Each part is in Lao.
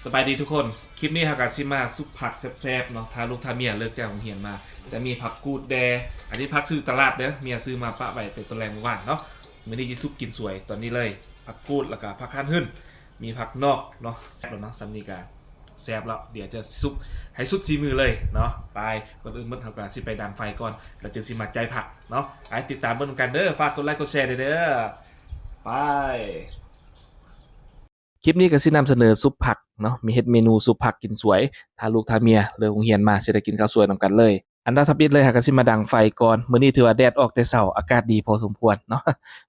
ສະບາຍດີທຸກຄົນ, ຄລິບນີ້ເຮົາກໍຊິມາຊຸບຜັກແຊບໆເນາະ ຖ້າລູກຖ້າເມຍເລີກຈາກໂຮງຮຽນມາ. ຈະມີຜັກກູດແດ່, ອັນນີ້ຜັກຊື້ຕະຫຼາດເດີ, ເມຍຊື້ມາປະໄວ້ແຕ່ຕອນແລງມື້ວານເນາະ. ມື້ນີ້ຊິຊຸບກິນສວຍຕອນນີ້ເລີຍ, ຜັກກູດ ແລ້ວກໍຜັກຫານຫຶ່ນ, ມີຜັກນອກເນາະ. ແຊບແລ້ວເນາະ, ສ່ຳນີ້ກໍແຊບແລ້ວ. ດຽວຈະຊຸບໃຫ້ສຸດສີມືເລີຍເນາະ. ໄປ, ກ່ອນອື່ນໝົດເຮົາກໍຊິໄປດັງໄຟກ່ອນ, ແລ້ວຈຶ່ງຊິມາໃຈຜັກເນາະ. ໄປຕິດຕາມເບິ່ງນຳກັນເດີ, ຝາກກົດໄລກົດແຊແດ່ເດີ. ໄປ. ຄລິບນີ້ກໍຊິນຳສະເໜີຊຸບຜັກເນາະ, ມີເຮັດເມນູຊຸບຜັກກິນສວຍ ຖ້າລູກຖ້າເມຍເລີກໂຮງຮຽນມາ ຊິໄດ້ກິນເຂົ້າສວຍນຳກັນເລີຍ. ອັນດັບທຳອິດເລີຍ ເຮົາກໍຊິມາດັງໄຟກ່ອນ. ມື້ນີ້ຖືວ່າແດດອອກແຕ່ເຊົ້າ, ອາກາດດີພໍສົມຄວນເນາະ,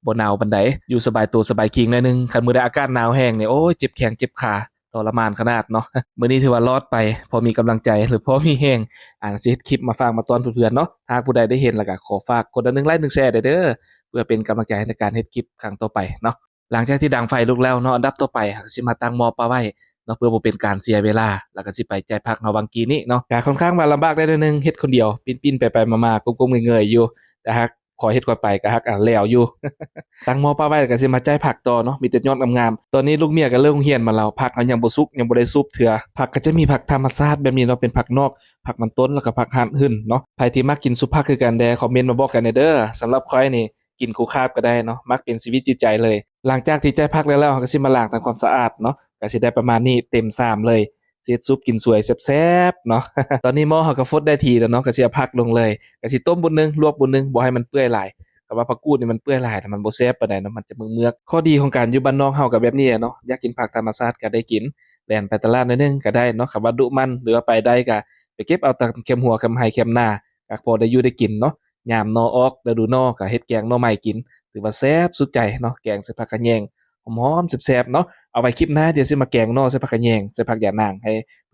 ບໍ່ໜາວປານໃດ, ຢູ່ສະບາຍໂຕສະບາຍຄີງໜ້ອຍໜຶ່ງ. ຄັນມື້ໃດອາກາດໜາວແຮງນີ້ ໂອ້ຍ ເຈັບແຂ້ງເຈັບຂາ ທໍລະມານຂະໜາດເນາະ. ມື້ນີ້ຖືວ່າລອດໄປ ພໍມີກຳລັງໃຈ ຫຼື ພໍມີແຮງ ອັນຊິເຮັດຄລິບມາຝາກມາຕ້ອນເພື່ອນໆເນາະ. ຫາກຜູ້ໃດໄດ້ເຫັນແລ້ວກໍຂໍຝາກກົດໜຶ່ງໄລຄ໌ ໜຶ່ງແຊເດີ ເພື່ອເປັນກຳລັງໃຈໃນການເຮັດຄລິບຄັ້ງຕໍ່ໄປເນາະ. ຫຼັງຈາກທີ່ດັງໄຟລຸກແລ້ວເນາະ, ອັນດັບຕໍ່ໄປເຮົາກໍຊິມາຕັ້ງໝໍ້ປາໄວ້ເນາະ ເພື່ອບໍ່ເປັນການເສຍເວລາ, ແລ້ວກໍຊິໄປໃຈຜັກເຮົາຫວ່າງກີ້ນີ້ເນາະ. ກໍຄ່ອນຂ້າງວ່າລຳບາກໄດ້ໜ້ອຍໜຶ່ງ, ເຮັດຄົນດຽວ ປີ້ນໆໄປໆມາໆ ກົ້ມໆເງີຍໆຢູ່, ແຕ່ຫາກຂ້ອຍເຮັດຂ້ອຍໄປກໍຫາກ ອ່າ ແລ້ວຢູ່. ຕັ້ງໝໍ້ປາໄວ້ ແລ້ວກໍຊິມາໃຈຜັກຕໍ່ເນາະ, ມີແຕ່ຍອດງາມໆ. ຕອນນີ້ລູກເມຍກໍເລີກໂຮງຮຽນມາແລ້ວ, ຜັກເຮົາຍັງບໍ່ສຸກ ຍັງບໍ່ໄດ້ຊຸບເທື່ອ. ຜັກກໍຈະມີຜັກທຳມະຊາດແບບນີ້ເນາະ, ເປັນຜັກນອກ, ຜັກມັນຕົ້ນ ແລ້ວກໍຜັກຫານຫຶ່ນເນາະ. ໃຜທີ່ມັກກິນຊຸບຜັກຄືກັນແດ່ ຄອມເມັນມາບອກກັນແດ່ເດີ. ສຳລັບຂ້ອຍນີ້ ກິນຄູ່ຄາບກໍໄດ້ເນາະ, ມັກເປັນຊີວິດຈິດໃຈເລີຍ. ຫຼັງຈາກທີ່ໃຈຜັກແລ້ວໆ ເຮົາກໍຊິມາລ້າງທຳຄວາມສະອາດເນາະ, ກໍຊິໄດ້ປະມານນີ້ ເຕັມຊາມເລີຍ, ເຮັດຊຸບກິນສວຍແຊບໆເນາະ. ຕອນນີ້ໝໍ້ເຮົາກໍຟົດໄດ້ທີ່ແລ້ວເນາະ, ກໍຊິເອົາຜັກລົງເລີຍ, ກໍຊິຕົ້ມບຸດໜຶ່ງ ລວກບຸດໜຶ່ງ, ບໍ່ໃຫ້ມັນເປື່ອຍຫຼາຍ. ກໍວ່າຜັກກູດນີ້ມັນເປື່ອຍຫຼາຍ ແລ້ວມັນບໍ່ແຊບປານໃດເນາະ, ມັນຈະເມືອກໆ. ຂໍ້ດີຂອງການຢູ່ບ້ານນອກເຮົາກໍແບບນີ້ແຫຼະເນາະ, ຢາກກິນຜັກທຳມະຊາດກໍໄດ້ກິນ, ແລ່ນໄປຕະຫຼາດໜ້ອຍໜຶ່ງກໍໄດ້ເນາະ. ຄຳວ່າດຸໝັ່ນ ຫຼືວ່າໄປໄດ້ກໍໄປເກັບເອົາຕາມແຄມຮົ້ວ ແຄມໄຮ່ ແຄມນາ, ກໍພໍໄດ້ຢູ່ໄດ້ກິນເນາະ. ຍາມໜໍ່ອອກ ລະດູໜໍ່ ກໍເຮັດແກງໜໍ່ໄມ້ກິນ ຖືວ່າແຊບສຸດໃຈເນາະ, ແກງໃສ່ຜັກຂະແຍງ ຫອມໆແຊບໆເນາະ. ເອົາໄວ້ຄລິບໜ້າ ດຽວຊິມາແກງໜໍ່ໃສ່ຜັກຂະແຍງ ໃສ່ຜັກຢານາງ ໃຫ້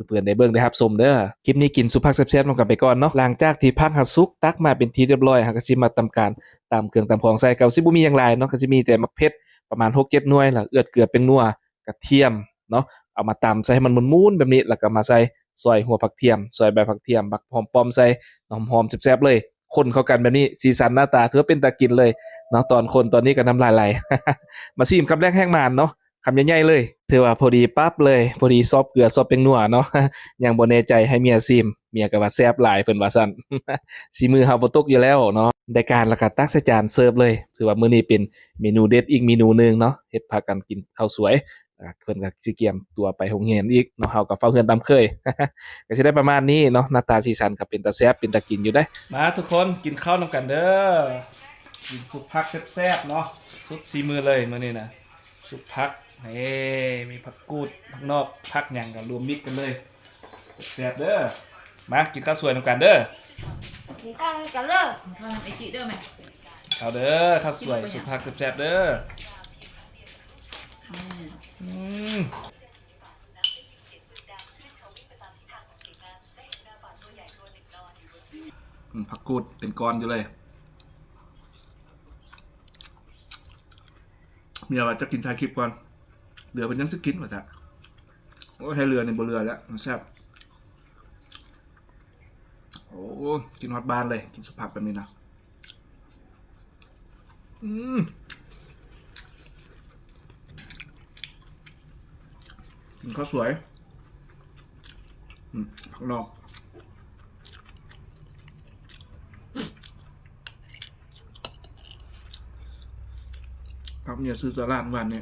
ເພື່ອນໆໄດ້ເບິ່ງໄດ້ຮັບຊົມເດີ. ຄລິບນີ້ກິນຊຸບຜັກແຊບໆນຳກັນໄປກ່ອນເນາະ. ຫຼັງຈາກທີ່ຜັກເຮົາສຸກ ຕັກມາເປັນທີ່ຮຽບຮ້ອຍ ເຮົາກໍຊິມາທຳການຕຳເຄື່ອງຕຳຂອງໃສ່, ກໍຊິບໍ່ມີຫຍັງຫຼາຍເນາະ, ກໍຊິມີແຕ່ໝາກເຜັດປະມານຫົກເຈັດໜ່ວຍ ແລ້ວເອື້ອຍເກືອ ແປ້ງນົວ ກະທຽມເນາະ, ເອົາມາຕຳໃສ່ໃຫ້ມັນໝູນໆແບບນີ້ ແລ້ວກໍມາໃສ່ຊອຍຫົວຜັກທຽມ ຊອຍໃບຜັກທຽມ ບັກຫອມປ້ອມໃສ່ ຫອມໆແຊບໆເລີຍ. ຄົນເຂົ້າກັນແບບນີ້ ສີສັນໜ້າຕາຖືວ່າເປັນຕາກິນເລີຍເນາະ. ຕອນຄົນຕອນນີ້ກໍນ້ຳລາຍໄຫຼ. ມາຊີມຄຳແລກແຮງໝານເນາະ, ຄຳໃຫຍ່ໆເລີຍ, ຖືວ່າພໍດີປັບເລີຍ, ພໍດີຊອບເກືອຊອບແປ້ງນົວເນາະ. ຍັງບໍ່ແນ່ໃຈ ໃຫ້ເມຍຊີມ, ເມຍກໍວ່າແຊບຫຼາຍ ເພິ່ນວ່າຊັ້ນ. ສີມືເຮົາບໍ່ຕົກຢູ່ແລ້ວເນາະ. ໄດ້ການແລ້ວກໍຕັກໃສ່ຈານເສີບເລີຍ. ຖືວ່າມື້ນີ້ເປັນເມນູເດັດອີກເມນູໜຶ່ງເນາະ, ເຮັດພາກັນກິນເຂົ້າສວຍ. ອ່າ ເພິ່ນກໍຊິກຽມຕົວໄປໂຮງຮຽນອີກເນາະ, ເຮົາກໍເຝົ້າເຮືອນຕາມເຄີຍ. ກໍຊິໄດ້ປະມານນີ້ເນາະ, ໜ້າຕາສີສັນກໍເປັນຕາແຊບ ເປັນຕາກິນຢູ່ເດ້. ມາທຸກຄົນ ກິນເຂົ້ານຳກັນເດີ, ກິນຊຸບຜັກແຊບໆເນາະ, ສຸດສີມືເລີຍມື້ນີ້ນະ. ຊຸບຜັກ ເອີ ມີຜັກກູດ ຜັກນອກ ຜັກຫຍັງກໍລວມມິກກັນເລີຍ, ແຊບໆເດີ. ມາກິນເຂົ້າສວຍນຳກັນເດີ, ກິນເຂົ້ານຳກັນເດີ. ກິນເຂົ້ານຳໄອຈິເດີແມ່. ເຂົ້າເດີ ເຂົ້າສວຍ ຊຸບຜັກແຊບໆເດີ. ອືມ ອືມ ອືມ ຜັກກູດເປັນກ້ອນຢູ່ເລີຍ. ເມຍວ່າຈະກິນຖ່າຍຄລິບກ່ອນ, ເຫຼືອເພິ່ນຍັງຊິກິນວ່າຊັ້ນ. ໂອ້ຍ ໃຫ້ເຫຼືອນີ້ບໍ່ເຫຼືອແລ້ວ, ມັນແຊບ. ໂອ້ ກິນຮອດບ້ານເລີຍ, ກິນຊຸບຜັກແບບນີ້ນະ. ອືມ ກິນເຂົ້າສວຍ ອືມ ຜັກນອກ ຜັກເມຍຊື້ຕະຫຼາດມື້ວານນີ້.